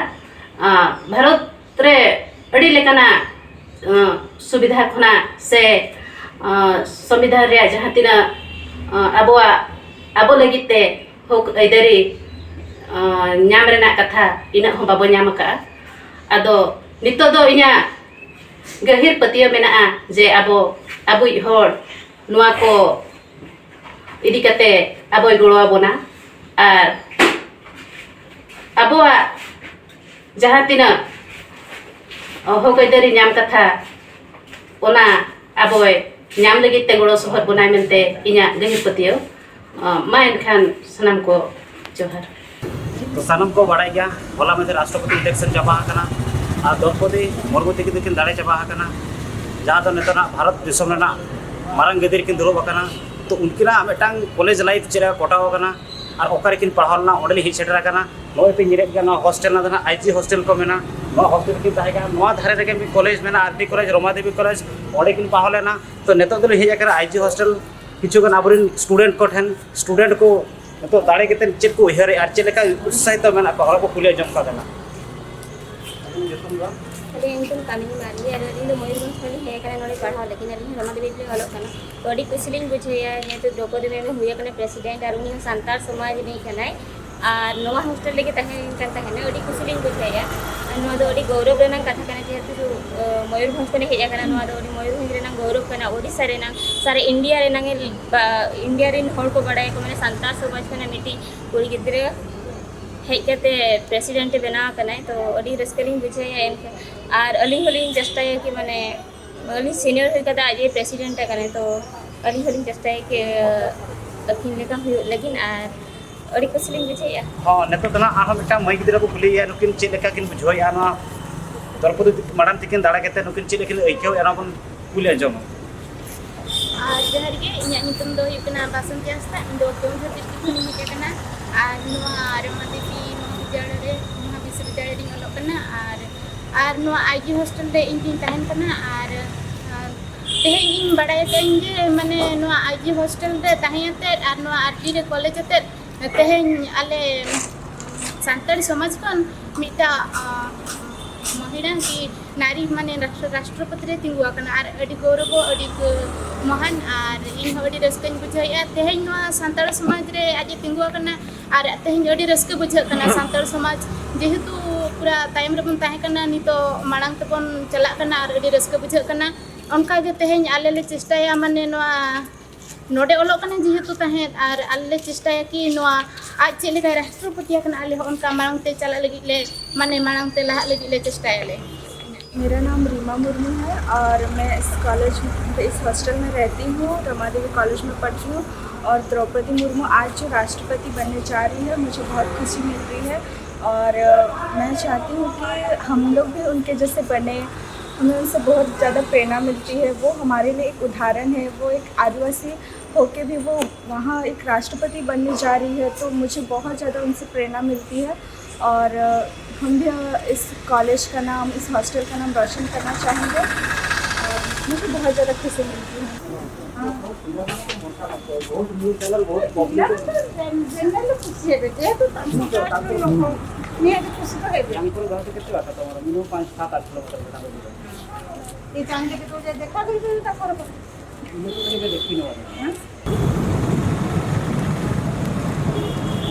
ᱟᱸ, ᱵᱷᱟᱨᱚᱛ ᱨᱮ ᱟᱹᱰᱤ ᱞᱮᱠᱟᱱᱟᱜ, ᱟᱸ, ᱥᱩᱵᱤᱫᱷᱟ ᱠᱷᱚᱱᱟᱜ ᱥᱮ, ᱟᱸ, ᱥᱚᱝᱵᱤᱫᱷᱟᱱ ᱨᱮᱭᱟᱜ ᱡᱟᱦᱟᱸ ᱛᱤᱱᱟᱹᱜ, ᱟᱸ, ᱟᱵᱚᱣᱟᱜ, ᱟᱵᱚ ᱞᱟᱹᱜᱤᱫ ᱛᱮ ᱦᱚᱠ ᱟᱹᱭᱫᱟᱹᱨᱤ, ᱟᱸ, ᱧᱟᱢ ᱨᱮᱱᱟᱜ ᱠᱟᱛᱷᱟ, ᱤᱱᱟᱹᱜ ᱦᱚᱸ ᱵᱟᱵᱚ ᱧᱟᱢ ᱟᱠᱟᱫᱼᱟ᱾ ᱟᱫᱚ ᱱᱤᱛᱚᱜ ᱫᱚ ᱤᱧᱟᱹᱜ ᱜᱟᱹᱦᱤᱨ ᱯᱟᱹᱛᱭᱟᱹᱣ ᱢᱮᱱᱟᱜᱼᱟ ᱡᱮ ᱟᱵᱚ, ᱟᱵᱚᱭᱤᱡ ᱦᱚᱲ ᱱᱚᱣᱟ ᱠᱚ ᱤᱫᱤ ᱠᱟᱛᱮ ᱟᱵᱚᱭ ᱜᱚᱲᱚ ᱟᱵᱚᱱᱟ᱾ ᱟᱨ ᱟᱵᱚᱣᱟᱜ ᱡᱟᱦᱟᱸ ᱛᱤᱱᱟᱹᱜ ᱦᱚᱠ ᱟᱹᱭᱫᱟᱹᱨᱤ ᱧᱟᱢ ᱠᱟᱛᱷᱟ, ᱚᱱᱟ ᱟᱵᱚᱭ ᱧᱟᱢ ᱞᱟᱹᱜᱤᱫ ᱛᱮ ᱜᱚᱲᱚ ᱥᱚᱦᱚᱫ ᱵᱚᱱᱟᱭ ᱢᱮᱱᱛᱮ ᱤᱧᱟᱹᱜ ᱜᱟᱹᱦᱤᱨ ᱯᱟᱹᱛᱭᱟᱹᱣ᱾ ᱢᱟ ᱮᱱᱠᱷᱟᱱ ᱥᱟᱱᱟᱢ ᱠᱚ ᱡᱚᱦᱟᱨ᱾ ᱛᱚ ᱥᱟᱱᱟᱢ ᱠᱚ ᱵᱟᱲᱟᱭ ᱜᱮᱭᱟ, ᱦᱚᱞᱟ ᱢᱟᱫᱷᱮᱨ ᱨᱟᱥᱴᱨᱚᱯᱚᱛᱤ ᱤᱞᱮᱠᱥᱚᱱ ᱪᱟᱵᱟ ᱟᱠᱟᱱᱟ ᱟᱨ ᱫᱨᱚᱯᱚᱫᱤ ᱢᱩᱨᱢᱩ ᱛᱟᱹᱠᱤᱱ ᱫᱚᱠᱤᱱ ᱫᱟᱲᱮ ᱪᱟᱵᱟ ᱟᱠᱟᱱᱟ, ᱡᱟᱦᱟᱸ ᱫᱚ ᱱᱤᱛᱚᱜ ᱱᱟᱜ ᱵᱷᱟᱨᱚᱛ ᱫᱤᱥᱚᱢ ᱨᱮᱱᱟᱜ ᱢᱟᱨᱟᱝ ᱜᱟᱹᱫᱤ ᱨᱮᱠᱤᱱ ᱫᱩᱲᱩᱵ ᱟᱠᱟᱱᱟ᱾ ᱛᱚ ᱩᱱᱠᱤᱱᱟᱜ ᱢᱤᱫᱴᱟᱝ ᱠᱚᱞᱮᱡᱽ ᱞᱟᱭᱤᱯᱷ ᱪᱮᱫ ᱞᱮᱠᱟ ᱠᱚᱴᱟᱣ ᱟᱠᱟᱱᱟ ᱟᱨ ᱚᱠᱟ ᱨᱮᱠᱤᱱ ᱯᱟᱲᱦᱟᱣ ᱞᱮᱱᱟ, ᱚᱸᱰᱮ ᱞᱤᱧ ᱦᱮᱡ ᱥᱮᱴᱮᱨ ᱟᱠᱟᱱᱟ᱾ ᱱᱚᱜᱼᱚᱭ ᱯᱮ ᱧᱮᱞᱮᱫ ᱜᱮᱭᱟ, ᱱᱚᱣᱟ ᱦᱳᱥᱴᱮᱞ ᱨᱮᱱᱟᱜ ᱫᱚ ᱱᱟᱜ ᱟᱭ ᱡᱤ ᱦᱳᱥᱴᱮᱞ ᱠᱚ ᱢᱮᱱᱟ᱾ ᱱᱚᱣᱟ ᱦᱳᱥᱴᱮᱞ ᱨᱮᱠᱤᱱ ᱛᱟᱦᱮᱸ ᱠᱟᱱᱟ, ᱱᱚᱣᱟ ᱫᱷᱟᱨᱮ ᱨᱮᱜᱮ ᱢᱤᱫ ᱠᱚᱞᱮᱡᱽ ᱢᱮᱱᱟᱜᱼᱟ, ᱟᱨ ᱰᱤ ᱠᱚᱞᱮᱡᱽ, ᱨᱚᱢᱟᱫᱮᱵᱤ ᱠᱚᱞᱮᱡᱽ, ᱚᱸᱰᱮ ᱠᱤᱱ ᱯᱟᱲᱦᱟᱣ ᱞᱮᱱᱟ᱾ ᱛᱚ ᱱᱤᱛᱚᱜ ᱫᱚᱞᱤᱧ ᱦᱮᱡ ᱟᱠᱟᱱᱟ ᱟᱭ ᱡᱤ ᱦᱳᱥᱴᱮᱞ, ᱠᱤᱪᱷᱩ ᱜᱟᱱ ᱟᱵᱚᱨᱮᱱ ᱥᱴᱩᱰᱮᱱᱴ ᱠᱚ ᱴᱷᱮᱱ᱾ ᱥᱴᱩᱰᱮᱱᱴ ᱠᱚ ᱱᱤᱛᱚᱜ ᱫᱟᱲᱮ ᱠᱟᱛᱮ ᱪᱮᱫ ᱠᱚ ᱩᱭᱦᱟᱹᱨᱮᱫᱼᱟ ᱟᱨ ᱪᱮᱫ ᱞᱮᱠᱟ ᱩᱛᱥᱟᱦᱤᱛᱚ ᱢᱮᱱᱟᱜ ᱠᱚᱣᱟ, ᱦᱚᱲ ᱠᱚ ᱠᱩᱞᱤ ᱟᱸᱡᱚᱢ ᱠᱚᱣᱟ ᱫᱮᱞᱟ᱾ ᱟᱹᱞᱤᱧᱟᱜ ᱧᱩᱛᱩᱢ ᱠᱟᱢᱤᱱᱤ ᱢᱟᱨᱰᱤ ᱟᱨ ᱟᱹᱞᱤᱧ ᱫᱚ ᱢᱚᱭᱩᱨᱵᱷᱚᱸᱡᱽ ᱠᱷᱚᱱ ᱞᱤᱧ ᱦᱮᱡ ᱟᱠᱟᱱᱟ ᱱᱚᱰᱮ ᱯᱟᱲᱦᱟᱣ ᱞᱟᱹᱜᱤᱫ᱾ ᱟᱹᱞᱤᱧ ᱦᱚᱸ ᱨᱚᱢᱟᱫᱮᱵᱤ ᱨᱮᱞᱤᱧ ᱚᱞᱚᱜ ᱠᱟᱱᱟ᱾ ᱛᱚ ᱟᱹᱰᱤ ᱠᱩᱥᱤ ᱞᱤᱧ ᱵᱩᱡᱷᱟᱹᱣᱮᱫᱼᱟ ᱡᱮᱦᱮᱛᱩ ᱫᱨᱚᱯᱚᱫᱤ ᱢᱩᱨᱢᱩ ᱦᱩᱭ ᱟᱠᱟᱱᱟ ᱯᱨᱮᱥᱤᱰᱮᱱᱴ ᱟᱨ ᱩᱱᱤ ᱦᱚᱸ ᱥᱟᱱᱛᱟᱲ ᱥᱚᱢᱟᱡᱽ ᱨᱤᱱᱤᱡ ᱠᱟᱱᱟᱭ ᱟᱨ ᱱᱚᱣᱟ ᱦᱳᱥᱴᱮᱞ ᱨᱮᱜᱮ ᱛᱟᱦᱮᱸ ᱠᱟᱱ ᱛᱟᱦᱮᱱᱟ᱾ ᱟᱹᱰᱤ ᱠᱩᱥᱤ ᱞᱤᱧ ᱵᱩᱡᱷᱟᱹᱣᱮᱫᱼᱟ᱾ ᱟᱨ ᱱᱚᱣᱟ ᱫᱚ ᱟᱹᱰᱤ ᱜᱚᱨᱚᱵᱽ ᱨᱮᱱᱟᱜ ᱠᱟᱛᱷᱟ ᱠᱟᱱᱟ ᱡᱮᱦᱮᱛᱩ ᱢᱚᱭᱩᱨᱵᱷᱚᱸᱡᱽ ᱠᱷᱚᱱᱮ ᱦᱮᱡ ᱟᱠᱟᱱᱟ᱾ ᱱᱚᱣᱟ ᱫᱚ ᱟᱹᱰᱤ ᱢᱚᱭᱩᱨᱵᱷᱚᱸᱡᱽ ᱨᱮᱱᱟᱜ ᱜᱚᱨᱚᱵᱽ ᱠᱟᱱᱟ, ᱳᱰᱤᱥᱟ ᱨᱮᱱᱟᱜ, ᱥᱟᱨᱟ ᱤᱱᱰᱤᱭᱟ ᱨᱮᱱᱟᱜ ᱮ ᱵᱟ- ᱤᱱᱰᱤᱭᱟ ᱨᱮᱱ ᱦᱚᱲ ᱠᱚ ᱵᱟᱲᱟᱭᱟᱠᱚ ᱢᱟᱱᱮ ᱥᱟᱱᱛᱟᱲ ᱥᱚᱢᱟᱡᱽ ᱠᱷᱚᱱᱟᱜ ᱢᱤᱫᱴᱤᱡ ᱠᱩᱲᱤ ᱜᱤᱫᱽᱨᱟᱹ ᱦᱮᱡ ᱠᱟᱛᱮ ᱯᱨᱮᱥᱤᱰᱮᱱᱴ ᱮ ᱵᱮᱱᱟᱣ ᱟᱠᱟᱱᱟᱭ, ᱛᱚ ᱟᱹᱰᱤ ᱨᱟᱹᱥᱠᱟᱹ ᱞᱤᱧ ᱵᱩᱡᱷᱟᱹᱣᱮᱫᱼᱟ᱾ ᱮᱱᱠᱷᱟᱱ ᱟᱨ ᱟᱹᱞᱤᱧ ᱦᱚᱸᱞᱤᱧ ᱪᱮᱥᱴᱟᱭᱟ ᱠᱤ ᱢᱟᱱᱮ ᱟᱹᱞᱤᱧ ᱥᱤᱱᱤᱭᱚᱨ ᱦᱩᱭ ᱠᱟᱛᱮ ᱟᱡ ᱮ ᱯᱨᱮᱥᱤᱰᱮᱱᱴ ᱟᱠᱟᱱᱟᱭ, ᱛᱚ ᱟᱹᱞᱤᱧ ᱦᱚᱸᱞᱤᱧ ᱪᱮᱥᱴᱟᱭᱟ ᱠᱤ ᱟᱹᱠᱤᱱ ᱞᱮᱠᱟ ᱦᱩᱭᱩᱜ ᱞᱟᱹᱜᱤᱫ᱾ ᱟᱨ ᱟᱹᱰᱤ ᱠᱩᱥᱤ ᱞᱤᱧ ᱵᱩᱡᱷᱟᱹᱣᱮᱫᱼᱟ᱾ ᱦᱚᱸ, ᱱᱤᱛᱚᱜ ᱫᱚ ᱱᱟᱜ ᱟᱨᱦᱚᱸ ᱢᱤᱫᱴᱟᱝ ᱢᱟᱹᱭ ᱜᱤᱫᱽᱨᱟᱹ ᱠᱚ ᱠᱩᱞᱤᱭᱮᱭᱟ, ᱱᱩᱠᱤᱱ ᱪᱮᱫ ᱞᱮᱠᱟ ᱠᱤᱱ ᱵᱩᱡᱷᱟᱹᱣᱮᱫᱼᱟ ᱱᱚᱣᱟ ᱫᱨᱚᱯᱚᱫᱤ ᱢᱟᱰᱟᱢ ᱛᱤᱠᱤᱱ ᱫᱟᱲᱮ ᱠᱟᱛᱮ ᱱᱩᱠᱤᱱ ᱪᱮᱫ ᱞᱮᱠᱟ ᱠᱤᱱ ᱟᱹᱭᱠᱟᱹᱣᱮᱫᱼᱟ, ᱚᱱᱟ ᱵᱚᱱ ᱠᱩᱞᱤ ᱟᱸᱡᱚᱢᱟ᱾ ᱟᱨ ᱡᱚᱦᱟᱨ ᱜᱮ, ᱤᱧᱟᱹᱜ ᱧᱩᱛᱩᱢ ᱫᱚ ᱦᱩᱭᱩᱜ ᱠᱟᱱᱟ ᱵᱟᱥᱚᱱᱛᱤ ᱦᱟᱸᱥᱫᱟ᱾ ᱤᱧ ᱫᱚ ᱠᱮᱣᱚᱱᱡᱷᱚᱨ ᱰᱤᱥᱴᱨᱤᱠᱴ ᱠᱷᱚᱱᱤᱧ ᱦᱮᱡ ᱟᱠᱟᱱᱟ᱾ ᱟᱨ ᱱᱚᱣᱟ ᱨᱮᱢᱟ ᱫᱮᱵᱤ ᱢᱚᱦᱟᱵᱤᱫᱽᱭᱟᱞᱚᱭ ᱨᱮ, ᱢᱚᱦᱟ ᱵᱤᱥᱥᱚᱵᱤᱫᱽᱭᱟᱞᱚᱭ ᱨᱤᱧ ᱚᱞᱚᱜ ᱠᱟᱱᱟ᱾ ᱟᱨ, ᱟᱨ ᱱᱚᱣᱟ ᱟᱭ ᱡᱤ ᱦᱳᱥᱴᱮᱞ ᱨᱮ ᱤᱧ ᱫᱩᱧ ᱛᱟᱦᱮᱱ ᱠᱟᱱᱟ᱾ ᱟᱨ, ᱟᱨ ᱛᱮᱦᱮᱧ ᱤᱧ ᱵᱟᱲᱟᱭ ᱠᱟᱹᱫᱟᱹᱧ ᱡᱮ ᱢᱟᱱᱮ ᱱᱚᱣᱟ ᱟᱭ ᱡᱤ ᱦᱳᱥᱴᱮᱞ ᱨᱮ ᱛᱟᱦᱮᱸ ᱟᱛᱮᱫ ᱟᱨ ᱱᱚᱣᱟ ᱟᱨ ᱰᱤ ᱨᱮ ᱠᱚᱞᱮᱡᱽ ᱟᱛᱮᱫ ᱛᱮᱦᱮᱧ ᱟᱞᱮ ᱥᱟᱱᱛᱟᱲ ᱥᱚᱢᱟᱡᱽ ᱠᱷᱚᱱ ᱢᱤᱫᱴᱟᱜ, ᱟᱸ, ᱢᱚᱦᱤᱞᱟ ᱠᱤ ᱱᱟᱨᱤ ᱢᱟᱱᱮ ᱨᱟᱥᱴᱨᱚ-, ᱨᱟᱥᱴᱨᱚᱯᱚᱛᱤ ᱨᱮ ᱛᱤᱸᱜᱩ ᱟᱠᱟᱱᱟ᱾ ᱟᱨ ᱟᱹᱰᱤ ᱜᱚᱨᱚᱵᱚᱜ, ᱟᱹᱰᱤ ᱜᱚ-, ᱢᱚᱦᱟᱱ᱾ ᱟᱨ ᱤᱧ ᱦᱚᱸ ᱟᱹᱰᱤ ᱨᱟᱹᱥᱠᱟᱹᱧ ᱵᱩᱡᱷᱟᱹᱣᱮᱫᱼᱟ ᱛᱮᱦᱮᱧ ᱱᱚᱣᱟ ᱥᱟᱱᱛᱟᱲ ᱥᱚᱢᱟᱡᱽ ᱨᱮ ᱟᱡ ᱮ ᱛᱤᱸᱜᱩ ᱟᱠᱟᱱᱟ᱾ ᱟᱨ ᱛᱮᱦᱮᱧ ᱟᱹᱰᱤ ᱨᱟᱹᱥᱠᱟᱹ ᱵᱩᱡᱷᱟᱹᱜ ᱠᱟᱱᱟ᱾ ᱥᱟᱱᱛᱟᱲ ᱥᱚᱢᱟᱡᱽ ᱡᱮᱦᱮᱛᱩ ᱯᱩᱨᱟ ᱛᱟᱭᱚᱢ ᱨᱮᱵᱚᱱ ᱛᱟᱦᱮᱸ ᱠᱟᱱᱟ, ᱱᱤᱛᱚᱜ ᱢᱟᱲᱟᱝ ᱛᱮᱵᱚᱱ ᱪᱟᱞᱟᱜ ᱠᱟᱱᱟ᱾ ᱟᱨ ᱟᱹᱰᱤ ᱨᱟᱹᱥᱠᱟᱹ ᱵᱩᱡᱷᱟᱹᱜ ᱠᱟᱱᱟ᱾ ᱚᱱᱠᱟ ᱜᱮ ᱛᱮᱦᱮᱧ ᱟᱞᱮ ᱞᱮ ᱪᱮᱥᱴᱟᱭᱟ, ᱢᱟᱱᱮ ᱱᱚᱣᱟ ᱱᱚᱰᱮ ᱚᱞᱚᱜ ᱠᱟᱱᱟ ᱡᱮᱦᱮᱛᱩ ᱛᱟᱦᱮᱸᱫ, ᱟᱨ ᱟᱞᱮ ᱞᱮ ᱪᱮᱥᱴᱟᱭᱟ ᱠᱤ ᱱᱚᱣᱟ ᱟᱡ ᱪᱮᱫ ᱞᱮᱠᱟᱭ ᱨᱟᱥᱴᱨᱚᱯᱚᱛᱤ ᱟᱠᱟᱱᱟ, ᱟᱞᱮ ᱦᱚᱸ ᱚᱱᱠᱟ ᱢᱟᱲᱟᱝ ᱛᱮ ᱪᱟᱞᱟᱜ ᱞᱟᱹᱜᱤᱫ ᱞᱮ, ᱢᱟᱱᱮ ᱢᱟᱲᱟᱝ ᱛᱮ ᱞᱟᱦᱟᱜ ᱞᱟᱹᱜᱤᱫ ᱞᱮ ᱪᱮᱥᱴᱟᱭᱟᱞᱮ᱾ मेरा नाम रीमा मुर्मू है और मैं इस कॉलेज में, इस हॉस्टल में रहती हूँ, रमा देवी कॉलेज में पढ़ती हूँ। और द्रौपदी मुर्मू आज जो राष्ट्रपति बनने जा रही है, मुझे बहुत खुशी मिल रही है। और अ, मैं चाहती हूँ कि हम लोग भी उनके जैसे बने, हमें उनसे बहुत ज़्यादा प्रेरणा मिलती है। वो हमारे लिए एक उदाहरण है, वो एक आदिवासी होके भी वो वहाँ एक राष्ट्रपति बनने जा रही है, तो मुझे बहुत ज़्यादा उनसे प्रेरणा मिलती है। और अ, हम भी अ, इस कॉलेज का नाम, इस हॉस्टल का नाम रोशन करना चाहेंगे। और मुझे बहुत ज़्यादा खुशी मिलती है। हाँ। जनरल पूछिए बेटे, तो ये तो खुशी तो है। यहाँ पर घर से कितने आता था हमारा? मिनिमम पाँच, सात, आठ किलोमीटर का था। ये जान के तो मुझे देखा भी नहीं था, पर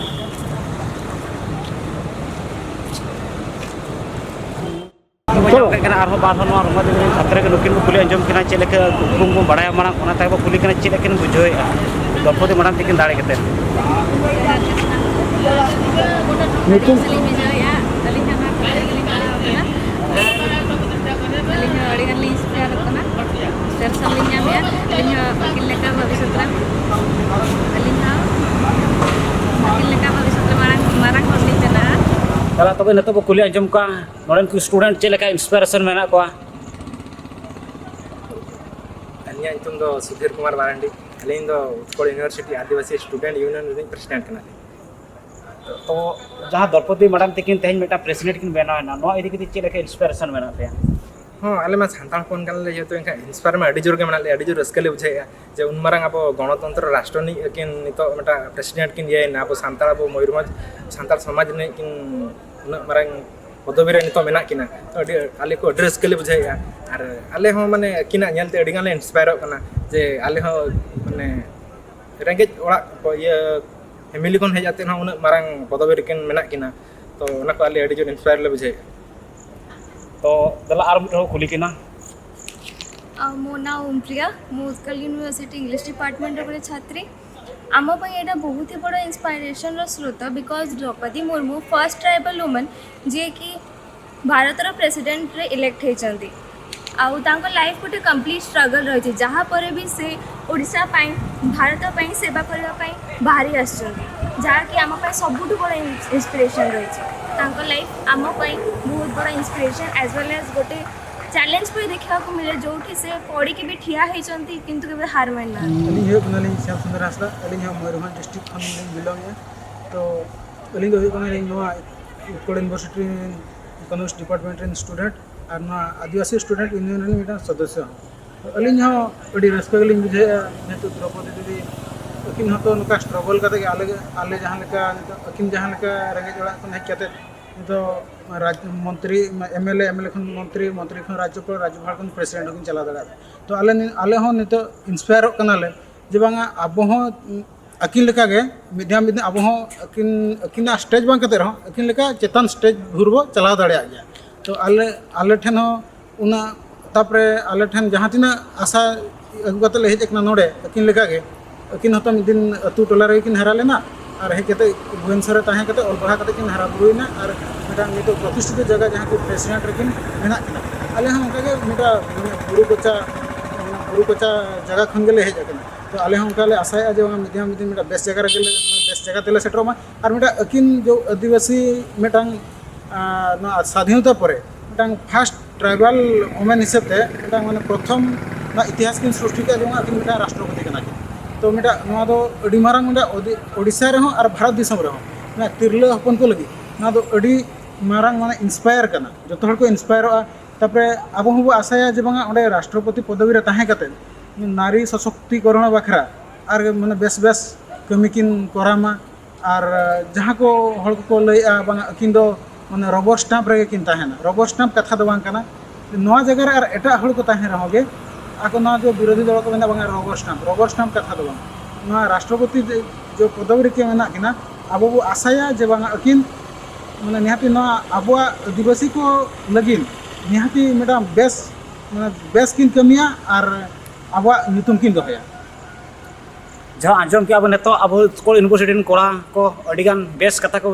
ᱠᱟᱱᱟ᱾ ᱟᱨᱦᱚᱸ ᱵᱟᱨ ᱦᱚᱲ ᱱᱚᱣᱟ ᱨᱚᱢᱟ ᱫᱮᱵᱤ ᱨᱮᱱ ᱪᱷᱟᱛᱨᱚ ᱠᱚ, ᱱᱩᱠᱤᱱ ᱠᱚ ᱠᱩᱞᱤ ᱟᱸᱡᱚᱢ ᱠᱤᱱᱟ ᱪᱮᱫ ᱞᱮᱠᱟ ᱩᱯᱨᱩᱢ ᱵᱚᱱ ᱵᱟᱲᱟᱭᱟ ᱢᱟᱲᱟᱝ, ᱚᱱᱟ ᱛᱟᱭᱚᱢ ᱵᱚ ᱠᱩᱞᱤ ᱠᱤᱱᱟ ᱪᱮᱫ ᱞᱮᱠᱟ ᱠᱤᱱ ᱵᱩᱡᱷᱟᱹᱣᱮᱫᱼᱟ ᱫᱨᱚᱯᱚᱫᱤ ᱢᱟᱰᱟᱢ ᱛᱤᱠᱤᱱ ᱫᱟᱲᱮ ᱠᱟᱛᱮ᱾ ᱧᱩᱛᱩᱢ ᱞᱤᱧ ᱵᱷᱮᱡᱟᱣᱮᱫᱼᱟ᱾ ᱟᱹᱞᱤᱧ ᱦᱚᱸ ᱱᱚᱣᱟ ᱠᱚᱞᱮᱡᱽ ᱨᱮᱞᱤᱧ ᱯᱟᱲᱦᱟᱣ ᱠᱟᱱᱟ᱾ ᱟᱨ ᱟᱹᱞᱤᱧ ᱦᱚᱸ ᱟᱹᱰᱤ ᱜᱟᱱ ᱞᱤᱧ ᱤᱱᱥᱯᱟᱭᱟᱨᱚᱜ ᱠᱟᱱᱟ, ᱤᱱᱥᱯᱤᱨᱮᱥᱚᱱ ᱞᱤᱧ ᱧᱟᱢᱮᱫᱼᱟ᱾ ᱟᱹᱞᱤᱧ ᱦᱚᱸ ᱟᱹᱠᱤᱱ ᱞᱮᱠᱟ ᱵᱷᱚᱵᱤᱥᱥᱚᱛ ᱨᱮ, ᱟᱹᱞᱤᱧ ᱦᱚᱸ ᱟᱹᱠᱤᱱ ᱞᱮᱠᱟ ᱵᱷᱚᱵᱤᱥᱥᱚᱛ ᱨᱮ ᱢᱟᱨᱟᱝ, ᱢᱟᱨᱟᱝ ᱦᱚᱲ ᱞᱤᱧ ᱵᱮᱱᱟᱜᱼᱟ᱾ ᱫᱟᱫᱟ, ᱛᱚᱵᱮ ᱱᱤᱛᱚᱜ ᱵᱚ ᱠᱩᱞᱤ ᱟᱸᱡᱚᱢ ᱠᱚᱣᱟ, ᱱᱚᱰᱮᱱ ᱠᱚ ᱥᱴᱩᱰᱮᱱᱴ ᱪᱮᱫ ᱞᱮᱠᱟ ᱤᱱᱥᱯᱤᱨᱮᱥᱚᱱ ᱢᱮᱱᱟᱜ ᱠᱚᱣᱟ? ᱟᱹᱞᱤᱧᱟᱜ ᱧᱩᱛᱩᱢ ᱫᱚ ᱥᱩᱫᱷᱤᱨ ᱠᱩᱢᱟᱨ ᱢᱟᱨᱟᱱᱰᱤ᱾ ᱟᱹᱞᱤᱧ ᱫᱚ ᱩᱛᱠᱚᱲ ᱤᱭᱩᱱᱤᱵᱷᱟᱨᱥᱤᱴᱤ ᱟᱹᱫᱤᱵᱟᱹᱥᱤ ᱥᱴᱩᱰᱮᱱᱴ ᱤᱭᱩᱱᱤᱭᱚᱱ ᱨᱤᱱᱤᱡ ᱯᱨᱮᱥᱤᱰᱮᱱᱴ ᱠᱟᱱᱟᱞᱤᱧ᱾ ᱛᱚ, ᱡᱟᱦᱟᱸ ᱫᱨᱚᱯᱚᱫᱤ ᱢᱮᱰᱟᱢ ᱛᱟᱹᱠᱤᱱ ᱛᱮᱦᱮᱧ ᱢᱤᱫᱴᱟᱝ ᱯᱨᱮᱥᱤᱰᱮᱱᱴ ᱠᱤᱱ ᱵᱮᱱᱟᱣ ᱮᱱᱟ, ᱱᱚᱣᱟ ᱤᱫᱤ ᱠᱟᱛᱮ ᱪᱮᱫ ᱞᱮᱠᱟ ᱤᱱᱥᱯᱤᱨᱮᱥᱚᱱ ᱢᱮᱱᱟᱜ ᱯᱮᱭᱟ? ᱦᱚᱸ, ᱟᱞᱮ ᱢᱟ ᱥᱟᱱᱛᱟᱲ ᱦᱚᱯᱚᱱ ᱠᱟᱱᱟᱞᱮ, ᱡᱮᱦᱮᱛᱩ ᱮᱱᱠᱷᱟᱱ ᱤᱱᱥᱯᱟᱭᱟᱨ ᱢᱟ ᱟᱹᱰᱤ ᱡᱳᱨ ᱜᱮ ᱢᱮᱱᱟᱜ ᱞᱮᱭᱟ, ᱟᱹᱰᱤ ᱡᱳᱨ ᱨᱟᱹᱥᱠᱟᱹ ᱞᱮ ᱵᱩᱡᱷᱟᱹᱣᱮᱫᱼᱟ ᱡᱮ ᱩᱱ ᱢᱟᱨᱟᱝ ᱟᱵᱚ ᱜᱚᱱᱚᱛᱚᱱᱛᱨᱚ ᱨᱟᱥᱴᱨᱚ ᱨᱤᱱᱤᱡ ᱟᱹᱠᱤᱱ ᱱᱤᱛᱚᱜ ᱢᱤᱫᱴᱟᱝ ᱯᱨᱮᱥᱤᱰᱮᱱᱴ ᱠᱤᱱ ᱤᱭᱟᱹᱭᱮᱱᱟ, ᱟᱵᱚ ᱥᱟᱱᱛᱟᱲ, ᱟᱵᱚ ᱢᱚᱭᱩᱨᱵᱷᱚᱸᱡᱽ ᱥᱟᱱᱛᱟᱲ ᱥᱚᱢᱟᱡᱽ ᱨᱤᱱᱤᱡ ᱠᱤᱱ ᱩᱱᱟᱹᱜ ᱢᱟᱨᱟᱝ ᱯᱚᱫᱚᱵᱤ ᱨᱮ ᱱᱤᱛᱚᱜ ᱢᱮᱱᱟᱜ ᱠᱤᱱᱟ᱾ ᱛᱚ, ᱟᱹᱰᱤ, ᱟᱞᱮ ᱠᱚ ᱟᱹᱰᱤ ᱨᱟᱹᱥᱠᱟᱹ ᱞᱮ ᱵᱩᱡᱷᱟᱹᱣᱮᱫᱼᱟ᱾ ᱟᱨ ᱟᱞᱮ ᱦᱚᱸ ᱢᱟᱱᱮ ᱟᱹᱠᱤᱱᱟᱜ ᱧᱮᱞᱛᱮ ᱟᱹᱰᱤ ᱜᱟᱱ ᱞᱮ ᱤᱱᱥᱯᱟᱭᱟᱨᱚᱜ ᱠᱟᱱᱟ ᱡᱮ ᱟᱞᱮ ᱦᱚᱸ ᱢᱟᱱᱮ ᱨᱮᱸᱜᱮᱡ ᱚᱲᱟᱜ ᱠᱚ, ᱤᱭᱟᱹ, ᱯᱷᱮᱢᱤᱞᱤ ᱠᱷᱚᱱ ᱦᱮᱡ ᱠᱟᱛᱮ ᱦᱚᱸ ᱩᱱᱟᱹᱜ ᱢᱟᱨᱟᱝ ᱯᱚᱫᱚᱵᱤ ᱨᱮᱠᱤᱱ ᱢᱮᱱᱟᱜ ᱠᱤᱱᱟ᱾ ᱛᱚ, ᱚᱱᱟ ᱠᱚ ᱟᱞᱮ ᱟᱹᱰᱤ ᱡᱳᱨ ᱤᱱᱥᱯᱟᱭᱟᱨ ᱞᱮ ᱵᱩᱡᱷᱟᱹᱣᱮᱫᱼᱟ᱾ ᱛᱚ, ᱫᱮᱞᱟ ᱟᱨ ᱢᱤᱫ ᱦᱚᱲ ᱠᱩᱞᱤ ᱠᱤᱱᱟ᱾ ᱟᱨ ᱢᱳ ᱱᱟᱣ ᱩᱢᱯᱨᱤᱭᱟ, ᱢᱳ ᱩᱛᱠᱚᱞ ᱤᱭᱩᱱᱤଭᱟᱨᱥᱤᱴᱤ ଇଂଲିଶ ଡିପାର୍ଟମେଣ୍ଟର ଗୋଟେ ଛାତ୍ରୀ। ଆମ ପାଇଁ ଏଇଟା ବହୁତ ହିଁ ବଡ଼ ଇନ୍ସପାଇରେସନର ସ୍ରୋତ, because Droupadi Murmu first tribal woman, ଯିଏକି ଭାରତର ପ୍ରେସିଡେଣ୍ଟରେ ଇଲେକ୍ଟ ହେଇଛନ୍ତି। ଆଉ ତାଙ୍କ ଲାଇଫ୍ ଗୋଟେ କମ୍ପ୍ଲିଟ୍ ଷ୍ଟ୍ରଗଲ୍ ରହିଛି, ଯାହା ପରେ ବି ସେ ଓଡ଼ିଶା ପାଇଁ, ଭାରତ ପାଇଁ ସେବା କରିବା ପାଇଁ ବାହାରି ଆସିଛନ୍ତି, ଯାହାକି ଆମ ପାଇଁ ସବୁଠୁ ବଡ଼ ଇନ୍ସପିରେସନ୍ ରହିଛି। ତାଙ୍କ ଲାଇଫ୍ ଆମ ପାଇଁ ବହୁତ ବଡ଼ ଇନ୍ସପିରେସନ୍, ଆଜ୍ ୱେଲ୍ ଆଜ୍ ଗୋଟେ ଚ୍ୟାଲେଞ୍ଜ ପରି ଦେଖିବାକୁ ମିଳେ, ଯେଉଁଠି ସେ ପଡ଼ିକି ବି ଠିଆ ହେଇଛନ୍ତି, କିନ୍ତୁ କେବେ ହାର ମାନିନାହାନ୍ତି। ᱟᱹᱞᱤᱧ ᱦᱩᱭᱩᱜ ᱠᱟᱱᱟᱞᱤᱧ ᱥᱭᱟᱢ ᱥᱩᱱᱫᱚᱨ ᱦᱟᱸᱥᱫᱟ᱾ ᱟᱹᱞᱤᱧ ᱦᱚᱸ ᱢᱚᱭᱩᱨᱵᱷᱚᱸᱡᱽ ᱰᱤᱥᱴᱨᱤᱠᱴ ᱠᱷᱚᱱ ᱞᱤᱧ ᱵᱤᱞᱚᱝ ᱮᱫᱼᱟ᱾ ᱛᱚ, ᱟᱹᱞᱤᱧ ᱫᱚ ᱦᱩᱭᱩᱜ ᱠᱟᱱᱟᱞᱤᱧ ᱱᱚᱣᱟ ᱩᱛᱠᱚᱲ ᱤᱭᱩᱱᱤᱵᱷᱟᱨᱥᱤᱴᱤ ᱨᱮᱱ ᱤᱠᱳᱱᱚᱢᱤᱠᱥ ᱰᱤᱯᱟᱨᱴᱢᱮᱱᱴ ᱨᱮᱱ ᱥᱴᱩᱰᱮᱱᱴ ᱟᱨ ᱱᱚᱣᱟ ᱟᱹᱫᱤᱵᱟᱹᱥᱤ ᱥᱴᱩᱰᱮᱱᱴ ᱤᱭᱩᱱᱤᱭᱚᱱ ᱨᱮᱱ ᱢᱤᱫᱴᱟᱝ ᱥᱚᱫᱚᱥᱥᱚ ᱦᱚᱸ᱾ ᱛᱚ, ᱟᱹᱞᱤᱧ ᱦᱚᱸ ᱟᱹᱰᱤ ᱨᱟᱹᱥᱠᱟᱹ ᱜᱮᱞᱤᱧ ᱵᱩᱡᱷᱟᱹᱣᱮᱫᱼᱟ, ᱡᱮᱦᱮᱛᱩ ᱫᱨᱚᱯᱚᱫᱤ ᱫᱤᱫᱤ ᱟᱹᱠᱤᱱ ᱦᱚᱸᱛᱚ ᱱᱚᱝᱠᱟ ᱥᱴᱨᱚᱜᱚᱞ ᱠᱟᱛᱮ ᱜᱮ ᱟᱞᱮ, ᱟᱞᱮ ᱡᱟᱦᱟᱸ ᱞᱮᱠᱟ ᱱᱤᱛᱚᱜ ᱟᱹᱠᱤᱱ ᱡᱟᱦᱟᱸ ᱞᱮᱠᱟ ᱨᱮᱸᱜᱮᱡ ᱚᱲᱟᱜ ᱠᱷᱚᱱ ᱦᱮᱡ ᱠᱟᱛᱮ ᱱᱤᱛᱚᱜ ᱨᱟᱡᱽ ᱢᱚᱱᱛᱨᱤ, M L A, M L A ᱠᱷᱚᱱ ᱢᱚᱱᱛᱨᱤ, ᱢᱚᱱᱛᱨᱤ ᱠᱷᱚᱱ ᱨᱟᱡᱽᱡᱚᱯᱟᱞ, ᱨᱟᱡᱽᱡᱚᱯᱟᱞ ᱠᱷᱚᱱ ᱯᱨᱮᱥᱤᱰᱮᱱᱴ ᱦᱚᱸᱠᱤᱱ ᱪᱟᱞᱟᱣ ᱫᱟᱲᱮᱭᱟᱜᱼᱟ᱾ ᱛᱚ, ᱟᱞᱮ ᱱᱤ-, ᱟᱞᱮ ᱦᱚᱸ ᱱᱤᱛᱚᱜ ᱤᱱᱥᱯᱟᱭᱟᱨᱚᱜ ᱠᱟᱱᱟᱞᱮ ᱡᱮ ᱵᱟᱝᱟ ᱟᱵᱚ ᱦᱚᱸ ᱟᱹᱠᱤᱱ ᱞᱮᱠᱟᱜᱮ ᱢᱤᱫ ᱫᱷᱟᱣ ᱢᱤᱫ ᱫᱷᱟᱣ ᱟᱵᱚ ᱦᱚᱸ ᱟᱹᱠᱤᱱ, ᱟᱹᱠᱤᱱᱟᱜ ᱥᱴᱮᱡᱽ ᱵᱟᱝ ᱠᱟᱛᱮ ᱨᱮᱦᱚᱸ ᱟᱹᱠᱤᱱ ᱞᱮᱠᱟ ᱪᱮᱛᱟᱱ ᱥᱴᱮᱡᱽ ᱵᱷᱳᱨ ᱵᱚ ᱪᱟᱞᱟᱣ ᱫᱟᱲᱮᱭᱟᱜ ᱜᱮᱭᱟ᱾ ᱛᱚ, ᱟᱞᱮ, ᱟᱞᱮ ᱴᱷᱮᱱ ᱦᱚᱸ ᱚᱱᱟ, ᱛᱟᱯᱚᱨᱮ ᱟᱞᱮ ᱴᱷᱮᱱ ᱡᱟᱦᱟᱸ ᱛᱤᱱᱟᱹᱜ ᱟᱥᱟ ᱟᱹᱜᱩ ᱠᱟᱛᱮ ᱞᱮ ᱦᱮᱡ ᱟᱠᱟᱱᱟ ᱱᱚᱰᱮ, ᱟᱹᱠᱤᱱ ᱞᱮᱠᱟᱜᱮ, ᱟᱹᱠᱤᱱ ᱦᱚᱸᱛᱚ ᱢᱤᱫ ᱫᱤᱱ ᱟᱹᱛᱩ ᱴᱚᱞᱟ ᱨᱮᱜᱮ ᱠᱤᱱ ᱦᱟᱨᱟ ᱞᱮᱱᱟ᱾ ᱟᱨ ᱦᱮᱡ ᱠᱟᱛᱮ ᱵᱷᱩᱵᱽᱱᱮᱥᱚᱨ ᱨᱮ ᱛᱟᱦᱮᱸ ᱠᱟᱛᱮ ᱚᱞ ᱯᱟᱲᱦᱟᱣ ᱠᱟᱛᱮ ᱠᱤᱱ ᱦᱟᱨᱟ ᱵᱩᱨᱩᱭᱮᱱᱟ ᱟᱨ ᱢᱤᱫᱴᱟᱝ ᱱᱤᱛᱚᱜ ᱯᱨᱚᱛᱤᱥᱴᱷᱤᱛ ᱡᱟᱭᱜᱟ ᱡᱟᱦᱟᱸ ᱠᱤ ᱯᱨᱮᱥᱤᱰᱮᱱᱴ ᱨᱮᱠᱤᱱ ᱢᱮᱱᱟᱜ ᱠᱤᱱᱟ᱾ ᱟᱞᱮ ᱦᱚᱸ ᱚᱱᱠᱟᱜᱮ ᱢᱤᱫᱴᱟᱝ ᱵᱩᱨᱩ ᱠᱚᱪᱟ, ᱵᱩᱨᱩ ᱠᱚᱪᱟ ᱡᱟᱭᱜᱟ ᱠᱷᱚᱱ ᱜᱮᱞᱮ ᱦᱮᱡ ᱟᱠᱟᱱᱟ᱾ ᱛᱚ ᱟᱞᱮ ᱦᱚᱸ ᱚᱱᱠᱟ ᱞᱮ ᱟᱥᱟᱭᱮᱫᱼᱟ ᱡᱮ ᱵᱟᱝ ᱢᱤᱫ ᱫᱤᱱ ᱢᱤᱫ ᱫᱤᱱ ᱢᱤᱫᱴᱟᱝ ᱵᱮᱥ ᱡᱟᱭᱜᱟ ᱨᱮᱜᱮ ᱞᱮ, ᱵᱮᱥ ᱡᱟᱭᱜᱟ ᱛᱮᱞᱮ ᱥᱮᱴᱮᱨᱚᱜ ᱢᱟ᱾ ᱟᱨ ᱢᱤᱫᱴᱟᱝ ᱟᱹᱠᱤᱱ ᱡᱮ ᱟᱹᱫᱤᱵᱟᱹᱥᱤ ᱢᱤᱫᱴᱟᱝ, ᱟᱨ ᱱᱚᱣᱟ ᱥᱟᱫᱷᱤᱱᱚᱛᱟ ᱯᱚᱨᱮ ᱢᱤᱫᱴᱟᱝ ᱯᱷᱟᱥᱴ ᱴᱨᱟᱭᱵᱟᱞ ᱳᱢᱮᱱ ᱦᱤᱥᱟᱹᱵ ᱛᱮ ᱢᱤᱫᱴᱟᱝ ᱢᱟᱱᱮ ᱯᱨᱚᱛᱷᱚᱢ ᱱᱚᱣᱟ ᱤᱛᱤᱦᱟᱥ ᱠᱤᱱ ᱥᱨᱤᱥᱴᱤ ᱠᱮᱫᱟ, ᱡᱮᱢᱚᱱ ᱟᱹᱠᱤᱱ ᱢᱤᱫᱴᱟᱝ ᱨᱟᱥᱴᱨᱚᱯᱚᱛᱤ ᱠᱟᱱᱟ ᱠᱤᱱ᱾ ᱛᱚ ᱢᱤᱫᱴᱟᱝ ᱱᱚᱣᱟ ᱫᱚ ᱟᱹᱰᱤ ᱢᱟᱨᱟᱝ ᱢᱤᱫᱴᱟᱝ ᱳᱫᱤ-, ᱳᱰᱤᱥᱟ ᱨᱮᱦᱚᱸ ᱟᱨ ᱵᱷᱟᱨᱚᱛ ᱫᱤᱥᱚᱢ ᱨᱮᱦᱚᱸ ᱢᱟᱱᱮ ᱛᱤᱨᱞᱟᱹ ᱦᱚᱯᱚᱱ ᱠᱚ ᱞᱟᱹᱜᱤᱫ ᱱᱚᱣᱟ ᱫᱚ ᱟᱹᱰᱤ ᱢᱟᱨᱟᱝ ᱢᱟᱱᱮ ᱤᱱᱥᱯᱟᱭᱟᱨ ᱠᱟᱱᱟ᱾ ᱡᱚᱛᱚ ᱦᱚᱲ ᱠᱚ ᱤᱱᱥᱯᱟᱭᱟᱨᱚᱜᱼᱟ᱾ ᱛᱟᱯᱚᱨᱮ ᱟᱵᱚ ᱦᱚᱸᱵᱚ ᱟᱥᱟᱭᱟ ᱡᱮ ᱵᱟᱝᱟ ᱚᱸᱰᱮ ᱨᱟᱥᱴᱨᱚᱯᱚᱛᱤ ᱯᱚᱫᱚᱵᱤ ᱨᱮ ᱛᱟᱦᱮᱸ ᱠᱟᱛᱮ ᱱᱟᱨᱤ ᱥᱚᱥᱚᱠᱛᱤᱠᱚᱨᱚᱬ ᱵᱟᱠᱷᱨᱟ ᱟᱨ ᱢᱟᱱᱮ ᱵᱮᱥ ᱵᱮᱥ ᱠᱟᱹᱢᱤ ᱠᱤᱱ ᱠᱚᱨᱟᱣ ᱢᱟ᱾ ᱟᱨ ᱡᱟᱦᱟᱸ ᱠᱚ ᱦᱚᱲ ᱠᱚᱠᱚ ᱞᱟᱹᱭᱮᱜᱼᱟ ᱵᱟᱝᱟ ᱟᱹᱠᱤᱱ ᱫᱚ ᱢᱟᱱᱮ ᱨᱚᱵᱚᱨ ᱥᱴᱟᱢᱯ ᱨᱮᱜᱮ ᱠᱤᱱ ᱛᱟᱦᱮᱱᱟ, ᱨᱚᱵᱚᱨ ᱥᱴᱟᱢᱯ ᱠᱟᱛᱷᱟ ᱫᱚ ᱵᱟᱝ ᱠᱟᱱᱟ᱾ ᱱᱚᱣᱟ ᱡᱟᱭᱜᱟ ᱨᱮ ᱟᱨ ᱮᱴᱟᱜ ᱦᱚᱲ ᱠᱚ ᱛᱟᱦᱮᱸ ᱨᱮᱦᱚᱸ ᱜᱮ ᱟᱠᱚ ᱱᱚᱣᱟ ᱡᱮ ᱵᱤᱨᱳᱫᱷᱤ ᱫᱚᱞ ᱠᱚ ᱢᱮᱱᱟ ᱵᱟᱝᱟ ᱨᱚᱵᱚᱨ ᱥᱴᱟᱢᱯ, ᱨᱚᱵᱚᱨ ᱥᱴᱟᱢᱯ ᱠᱟᱛᱷᱟ ᱫᱚ ᱵᱟᱝ᱾ ᱱᱚᱣᱟ ᱨᱟᱥᱴᱨᱚᱯᱚᱛᱤ ᱡᱮ, ᱡᱮ ᱯᱚᱫᱚᱵᱤ ᱨᱮᱠᱤᱱ ᱢᱮᱱᱟᱜ ᱠᱤᱱᱟ, ᱟᱵᱚ ᱵᱚ ᱟᱥᱟᱭᱟ ᱡᱮ ᱵᱟᱝᱟ ᱟᱹᱠᱤᱱ ᱢᱟᱱᱮ ᱱᱤᱦᱟᱹᱛᱤ ᱱᱚᱣᱟ ᱟᱵᱚᱣᱟᱜ ᱟᱹᱫᱤᱵᱟᱹᱥᱤ ᱠᱚ ᱞᱟᱹᱜᱤᱫ ᱱᱤᱦᱟᱹᱛᱤ ᱢᱤᱫᱴᱟᱝ ᱵᱮᱥ, ᱢᱟᱱᱮ ᱵᱮᱥ ᱠᱤᱱ ᱠᱟᱹᱢᱤᱭᱟ ᱟᱨ ᱟᱵᱚᱣᱟᱜ ᱧᱩᱛᱩᱢ ᱠᱤᱱ ᱫᱚᱦᱚᱭᱟ᱾ ᱡᱟᱦᱟᱸ ᱟᱸᱡᱚᱢ ᱠᱮᱜᱼᱟ ᱵᱚᱱ ᱱᱤᱛᱚᱜ ᱟᱵᱚ ᱩᱛᱠᱚᱞ ᱤᱭᱩᱱᱤᱵᱷᱟᱨᱥᱤᱴᱤ ᱨᱮᱱ ᱠᱚᱲᱟ ᱠᱚ ᱟᱹᱰᱤᱜᱟᱱ ᱵᱮᱥ ᱠᱟᱛᱷᱟ ᱠᱚ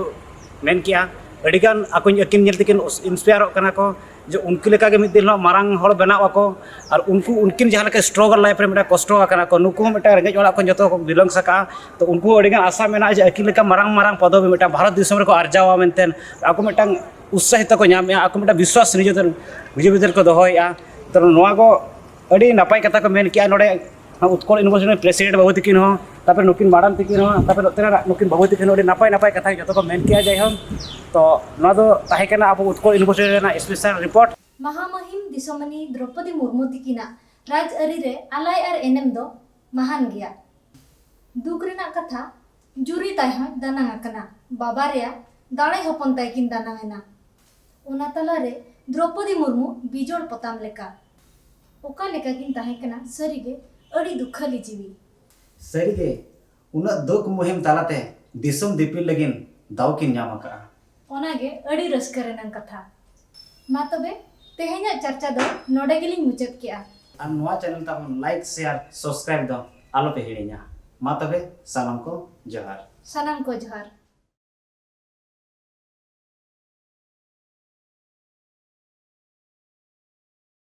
ᱢᱮᱱ ᱠᱮᱜᱼᱟ, ᱟᱹᱰᱤᱜᱟᱱ ᱟᱠᱚ ᱟᱹᱠᱤᱱ ᱧᱮᱞ ᱛᱮᱠᱤᱱ ᱤᱱᱥᱯᱟᱭᱟᱨᱚᱜ ᱠᱟᱱᱟ ᱠᱚ ᱡᱮ ᱩᱱᱠᱩ ᱞᱮᱠᱟᱜᱮ ᱢᱤᱫ ᱫᱤᱱ ᱦᱤᱞᱳᱜ ᱢᱟᱨᱟᱝ ᱦᱚᱲ ᱵᱮᱱᱟᱜ ᱟᱠᱚ᱾ ᱟᱨ ᱩᱱᱠᱩ ᱩᱱᱠᱤᱱ ᱡᱟᱦᱟᱸ ᱞᱮᱠᱟ ᱥᱴᱨᱚᱜᱚᱞ ᱞᱟᱭᱤᱯᱷ ᱨᱮ ᱢᱤᱫᱴᱟᱝ ᱠᱚᱥᱴᱚ ᱟᱠᱟᱱᱟ ᱠᱚ, ᱱᱩᱠᱩ ᱦᱚᱸ ᱢᱤᱫᱴᱟᱝ ᱨᱮᱸᱜᱮᱡ ᱚᱲᱟᱜ ᱠᱷᱚᱱ ᱡᱚᱛᱚ ᱠᱚ ᱵᱤᱞᱚᱝ ᱟᱠᱟᱫᱼᱟ᱾ ᱛᱚ ᱩᱱᱠᱩ ᱦᱚᱸ ᱟᱹᱰᱤᱜᱟᱱ ᱟᱥᱟ ᱢᱮᱱᱟᱜᱼᱟ ᱡᱮ ᱟᱹᱠᱤᱱ ᱞᱮᱠᱟ ᱢᱟᱨᱟᱝ ᱢᱟᱨᱟᱝ ᱯᱚᱫᱚᱵᱤ ᱢᱤᱫᱴᱟᱝ ᱵᱷᱟᱨᱚᱛ ᱫᱤᱥᱚᱢ ᱨᱮᱠᱚ ᱟᱨᱡᱟᱣᱟ ᱢᱮᱱᱛᱮ ᱟᱠᱚ ᱢᱤᱫᱴᱟᱝ ᱩᱛᱥᱟᱦᱤᱛ ᱠᱚ ᱧᱟᱢᱮᱫᱼᱟ, ᱟᱠᱚ ᱢᱤᱫᱴᱟᱝ ᱵᱤᱥᱣᱟᱥ ᱱᱤᱡᱮᱨ ᱱᱤᱡᱮ ᱵᱷᱤᱛᱤᱨ ᱠᱚ ᱫᱚᱦᱚᱭᱮᱫᱼᱟ᱾ ᱛᱚ ᱱᱚᱣᱟ ᱠᱚ ᱟᱹᱰᱤ ᱱᱟᱯᱟᱭ ᱠᱟᱛᱷᱟ ᱠᱚ ᱢᱮᱱ ᱠᱮᱜᱼᱟ ᱱᱚᱰᱮ ᱩᱛᱠᱚᱞ ᱤᱭᱩᱱᱤᱵᱷᱟᱨᱥᱤᱴᱤ ᱨᱮᱱ ᱯᱨᱮᱥᱤᱰᱮᱱᱴ ᱵᱟᱹᱵᱩ ᱛᱟᱹᱠᱤᱱ ᱦᱚᱸ, ᱛᱟᱨᱯᱚᱨᱮ ᱱᱩᱠᱤᱱ ᱢᱟᱰᱟᱢ ᱛᱟᱹᱠᱤᱱ ᱦᱚᱸ, ᱛᱟᱨᱯᱚᱨᱮ ᱱᱚᱛᱮ ᱨᱮᱱᱟᱜ ᱱᱩᱠᱤᱱ ᱵᱟᱹᱵᱩ ᱛᱟᱹᱠᱤᱱ ᱦᱚᱸ ᱟᱹᱰᱤ ᱱᱟᱯᱟᱭ ᱱᱟᱯᱟᱭ ᱠᱟᱛᱷᱟ ᱡᱚᱛᱚ ᱠᱚ ᱢᱮᱱ ᱠᱮᱜᱼᱟ᱾ ᱡᱟᱭᱦᱳᱠ, ᱛᱚ ᱱᱚᱣᱟ ᱫᱚ ᱛᱟᱦᱮᱸ ᱠᱟᱱᱟ ᱟᱵᱚ ᱩᱛᱠᱚᱞ ᱤᱭᱩᱱᱤᱵᱷᱟᱨᱥᱤᱴᱤ ᱨᱮᱱᱟᱜ ᱥᱯᱮᱥᱟᱞ ᱨᱤᱯᱳᱨᱴ᱾ ᱢᱟᱦᱟᱢᱟᱹᱦᱤᱢ ᱫᱤᱥᱚᱢᱟᱹᱱᱤ ᱫᱨᱚᱯᱚᱫᱤ ᱢᱩᱨᱢᱩ ᱛᱤᱠᱤᱱᱟᱜ ᱨᱟᱡᱽᱟᱹᱨᱤ ᱨᱮ ᱟᱞᱟᱭ ᱟᱨ ᱮᱱᱮᱢ ᱫᱚ ᱢᱟᱦᱟᱱ ᱜᱮᱭᱟ᱾ ᱫᱩᱠ ᱨᱮᱱᱟᱜ ᱠᱟᱛᱷᱟ, ᱡᱩᱨᱤ ᱛᱟᱭ ᱦᱚᱸᱭ ᱫᱟᱱᱟᱝ ᱟᱠᱟᱱᱟ᱾ ᱵᱟᱵᱟ ᱨᱮᱭᱟ ᱫᱟᱲᱮ ᱦᱚᱯᱚᱱ ᱛᱟᱭ ᱠᱤᱱ ᱫᱟᱱᱟᱝ ᱮᱱᱟ᱾ ᱚᱱᱟ ᱛᱟᱞᱟᱨᱮ ᱫᱨᱚᱯᱚᱫᱤ ᱢᱩᱨᱢᱩ ᱵᱤᱡᱚᱲ ᱯᱚᱛᱟᱢ ᱞᱮᱠᱟ᱾ ᱚᱠᱟ ᱞᱮᱠᱟ ᱠᱤᱱ ᱛᱟᱦᱮᱸ ᱠᱟᱱᱟ, ᱥᱟᱹᱨᱤᱜᱮ ᱟᱹᱰᱤ ᱫᱩᱠᱷᱟᱹᱞᱤ ᱡᱤᱣᱤ᱾ ᱥᱟᱹᱨᱤᱜᱮ, ᱩᱱᱟᱹᱜ ᱫᱩᱠ ᱢᱩᱦᱤᱢ ᱛᱟᱞᱟᱛᱮ ᱫᱤᱥᱚᱢ ᱫᱤᱯᱤᱞ ᱞᱟᱹᱜᱤᱫ ᱫᱟᱣ ᱠᱤᱱ ᱧᱟᱢ ᱟᱠᱟᱫᱼᱟ᱾ ᱚᱱᱟᱜᱮ ᱟᱹᱰᱤ ᱨᱟᱹᱥᱠᱟᱹ ᱨᱮᱱᱟᱜ ᱠᱟᱛᱷᱟ᱾ ᱢᱟ ᱛᱚᱵᱮ, ᱛᱮᱦᱮᱧᱟᱜ ᱪᱟᱨᱪᱟ ᱫᱚ ᱱᱚᱰᱮ ᱜᱮᱞᱤᱧ ᱢᱩᱪᱟᱹᱫ ᱠᱮᱜᱼᱟ᱾ ᱟᱨ ᱱᱚᱣᱟ ᱪᱮᱱᱮᱞ ᱛᱟᱵᱚᱱ ᱞᱟᱭᱤᱠ, ᱥᱮᱭᱟᱨ, ᱥᱟᱵᱥᱠᱨᱟᱭᱤᱵ ᱫᱚ ᱟᱞᱚᱯᱮ ᱦᱤᱲᱤᱧᱟ᱾ ᱢᱟ ᱛᱚᱵᱮ, ᱥᱟᱱᱟᱢ ᱠᱚ ᱡᱚᱦᱟᱨ᱾ ᱥᱟᱱᱟᱢ ᱠᱚ ᱡᱚᱦᱟᱨ᱾